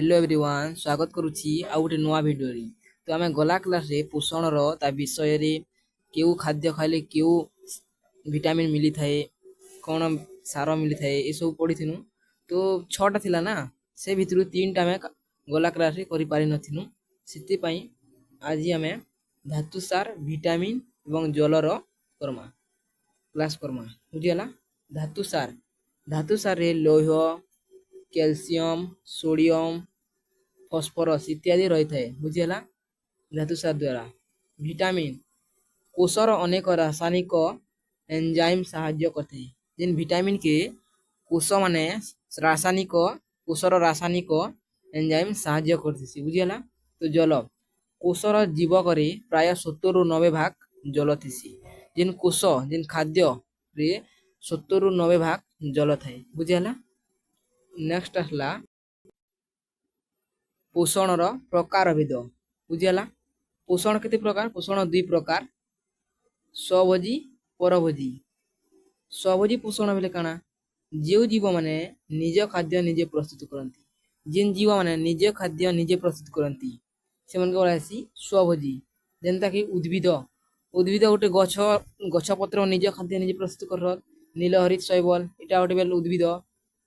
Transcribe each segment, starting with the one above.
Hello everyone, ସ୍ୱାଗତ କରୁଛି ଆଉ ଗୋଟେ ନୂଆ ଭିଡ଼ିଓରେ। ତ ଆମେ ଗଲା କ୍ଲାସ୍ରେ ପୋଷଣର ତା ବିଷୟରେ, କେଉଁ ଖାଦ୍ୟ ଖାଇଲେ କେଉଁ ଭିଟାମିନ୍ ମିଳିଥାଏ, କ'ଣ ସାର ମିଳିଥାଏ, ଏସବୁ ପଢ଼ିଥିନୁ। ତ ଛଅଟା ଥିଲା ନା, ସେ ଭିତରୁ ତିନିଟା ଆମେ ଗଲା କ୍ଲାସ୍ରେ କରିପାରିନଥିନୁ। ସେଥିପାଇଁ ଆଜି ଆମେ ଧାତୁ ସାର, ଭିଟାମିନ୍ ଏବଂ ଜଳର କର୍ମା, କ୍ଲାସ୍ କର୍ମା। ବୁଝିଗଲା? ଧାତୁ ସାର। ଧାତୁ ସାରରେ ଲୌହ, କ୍ୟାଲସିୟମ, ସୋଡ଼ିୟମ, ଫସ୍ଫରସ୍ ଇତ୍ୟାଦି ରହିଥାଏ। ବୁଝିହେଲା? ଧାତୁ ସାର ଦ୍ୱାରା। ଭିଟାମିନ୍ କୋଷର ଅନେକ ରାସାୟନିକ ଏନଜାଇମ୍ ସାହାଯ୍ୟ କରିଥାଏ। ଯେନ୍ ଭିଟାମିନ୍ କେ କୋଷ ମାନେ ରାସାୟନିକ, କୋଷର ରାସାୟନିକ ଏନଜାଇମ୍ ସାହାଯ୍ୟ କରିଥିସି। ବୁଝିହେଲା? ତ ଜଳ। କୋଷର ଜୀବକରେ ପ୍ରାୟ 70ରୁ 90 ଭାଗ ଜଳ ଥିସି। ଯେନ୍ କୋଷ, ଯେନ୍ ଖାଦ୍ୟରେ 70ରୁ 90 ଭାଗ ଜଳ ଥାଏ। ବୁଝିହେଲା? ନେକ୍ସଟ ଆସିଲା ପୋଷଣର ପ୍ରକାର ଭେଦ। ବୁଝିହେଲା? ପୋଷଣ କେତେ ପ୍ରକାର? ପୋଷଣ ଦୁଇ ପ୍ରକାର, ସ୍ୱଭୋଜୀ, ପରଭୋଜୀ। ସ୍ୱଭୋଜୀ ପୋଷଣ ବେଲେ କାଣା? ଯେଉଁ ଜୀବମାନେ ନିଜ ଖାଦ୍ୟ ନିଜେ ପ୍ରସ୍ତୁତ କରନ୍ତି। ଯେନ୍ ଜୀବମାନେ ନିଜ ଖାଦ୍ୟ ନିଜେ ପ୍ରସ୍ତୁତ କରନ୍ତି, ସେମାନଙ୍କୁ କୁହାଯାଏସି ସ୍ୱଭୋଜୀ। ଯେନ୍ତାକି ଉଦ୍ଭିଦ। ଉଦ୍ଭିଦ ଗୋଟେ ଗଛ, ଗଛପତ୍ର ନିଜ ଖାଦ୍ୟ ନିଜେ ପ୍ରସ୍ତୁତ କର। ନୀଳହରିତ ଶୈବାଳ, ଏଇଟା ଗୋଟେ ବେଲ ଉଦ୍ଭିଦ,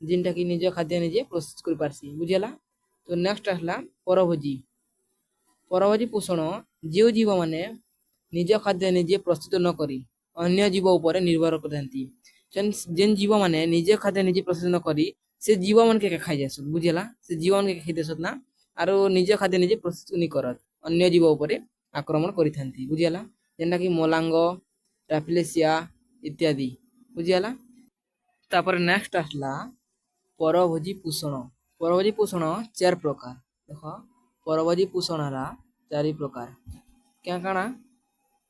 ଯେନ୍ଟାକି ନିଜ ଖାଦ୍ୟ ନିଜେ ପ୍ରସ୍ତୁତ କରିପାରସି। ବୁଝିହେଲା? ତ ନେକ୍ସଟ ଆସିଲା ପରଭୋଜୀ। ପରଭୋଜୀ ପୋଷଣ, ଯେଉଁ ଜୀବମାନେ ନିଜ ଖାଦ୍ୟ ନିଜେ ପ୍ରସ୍ତୁତ ନ କରି ଅନ୍ୟ ଜୀବ ଉପରେ ନିର୍ଭର କରିଥାନ୍ତି। ଯେନ୍ ଜୀବମାନେ ନିଜ ଖାଦ୍ୟ ନିଜେ ପ୍ରସ୍ତୁତ ନ କରି ସେ ଜୀବମାନକେ ଖାଇ ଯାଏସନ୍। ବୁଝିହେଲା? ସେ ଜୀବମାନକେ ଖାଇ ଦେସନ୍ ନା, ଆରୁ ନିଜ ଖାଦ୍ୟ ନିଜେ ପ୍ରସ୍ତୁତ ନି କରତ, ଅନ୍ୟ ଜୀବ ଉପରେ ଆକ୍ରମଣ କରିଥାନ୍ତି। ବୁଝିହେଲା? ଯେନ୍ଟାକି ମଲାଙ୍ଗ, ରାଫିଲେସିଆ ଇତ୍ୟାଦି। ବୁଝିହେଲା? ତାପରେ ନେକ୍ସଟ ଆସିଲା ପରଭୋଜୀ ପୋଷଣ। ପରଭୋଜୀ ପୋଷଣ ଚାରି ପ୍ରକାର। ଦେଖ, ପରଭୋଜୀ ପୋଷଣ ହେଲା ଚାରି ପ୍ରକାର। କ୍ୟା କାଣା?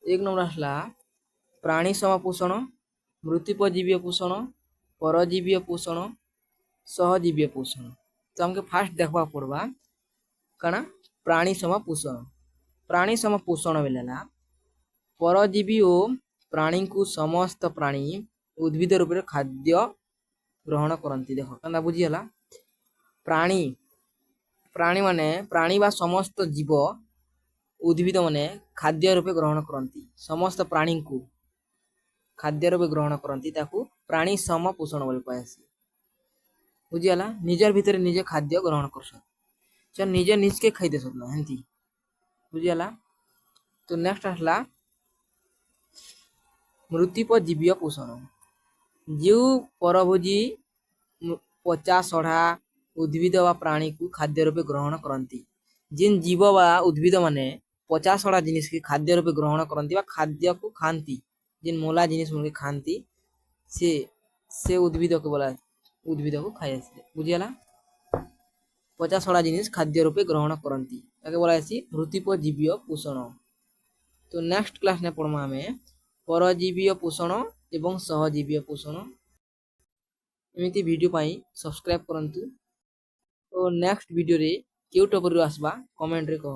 ଏକ ନମ୍ବର ଆସିଲା ପ୍ରାଣୀ ସମ ପୋଷଣ, ମୃତ୍ୟୁପଜୀବୀୟ ପୋଷଣ, ପରଜୀବୀୟ ପୋଷଣ, ସହଜୀବୀୟ ପୋଷଣ। ତ ଆମକେ ଫାର୍ଷ୍ଟ ଦେଖବାକୁ ପଡ଼ବା କାଣା? ପ୍ରାଣୀ ସମ ପୋଷଣ। ପ୍ରାଣୀ ସମ ପୋଷଣ ବେଲେ ହେଲା ପରଜୀବୀ ଓ ପ୍ରାଣୀଙ୍କୁ ସମସ୍ତ ପ୍ରାଣୀ ଉଦ୍ଭିଦ ରୂପରେ ଖାଦ୍ୟ ଗ୍ରହଣ କରନ୍ତି। ଦେଖ, କେନ୍ତା ବୁଝିହେଲା? ପ୍ରାଣୀ, ପ୍ରାଣୀମାନେ, ପ୍ରାଣୀ ବା ସମସ୍ତ ଜୀବ ଉଦ୍ଭିଦ ମାନେ ଖାଦ୍ୟ ରୂପେ ଗ୍ରହଣ କରନ୍ତି। ସମସ୍ତ ପ୍ରାଣୀଙ୍କୁ ଖାଦ୍ୟ ରୂପେ ଗ୍ରହଣ କରନ୍ତି, ତାକୁ ପ୍ରାଣୀ ସମ ପୋଷଣ ବୋଲି କୁହାଯାଏସି। ବୁଝିଗଲା? ନିଜର ଭିତରେ ନିଜେ ଖାଦ୍ୟ ଗ୍ରହଣ କରସନ୍, ସେ ନିଜେ ନିଜକେ ଖାଇ ଦେସନ୍ ନା, ହେନ୍ତି। ବୁଝିଗଲା? ତ ନେକ୍ସଟ ଆସିଲା ମୃତ୍ୟୁପଜୀବୀୟ ପୋଷଣ। ଯେଉଁ ପରଭୋଜୀ ପଚା ସଢ଼ା ଉଦ୍ଭିଦ ବା ପ୍ରାଣୀକୁ ଖାଦ୍ୟ ରୂପେ ଗ୍ରହଣ କରନ୍ତି। ଯେନ୍ ଜୀବ ବା ଉଦ୍ଭିଦ ମାନେ ପଚା ସଢ଼ା ଜିନିଷକେ ଖାଦ୍ୟ ରୂପେ ଗ୍ରହଣ କରନ୍ତି ବା ଖାଦ୍ୟକୁ ଖାଆନ୍ତି, ଯେନ୍ ମଲା ଜିନିଷ ମାନକେ ଖାଆନ୍ତି, ସେ ଉଦ୍ଭିଦକୁ ବୋଲା, ଉଦ୍ଭିଦକୁ ଖାଇ ଆସିଲେ। ବୁଝିଗଲା? ପଚା ସଢ଼ା ଜିନିଷ ଖାଦ୍ୟ ରୂପେ ଗ୍ରହଣ କରନ୍ତି, ତାକେ ବୋଲା ହେସି ମୃତ୍ୟୁପଜୀବୀୟ ପୋଷଣ। ତ ନେକ୍ସଟ କ୍ଲାସ୍ ନେ ପଢ଼ମା ଆମେ ପରଜୀବୀୟ ପୋଷଣ ଏବଂ ସହଜୀବୀୟ ପୋଷଣ। ଏମିତି ଭିଡ଼ିଓ ପାଇଁ ସବସ୍କ୍ରାଇବ୍ କରନ୍ତୁ ଓ ନେକ୍ସଟ ଭିଡ଼ିଓରେ କେଉଁ ଟପିକ୍ରୁ ଆସବା, କମେଣ୍ଟରେ କହ।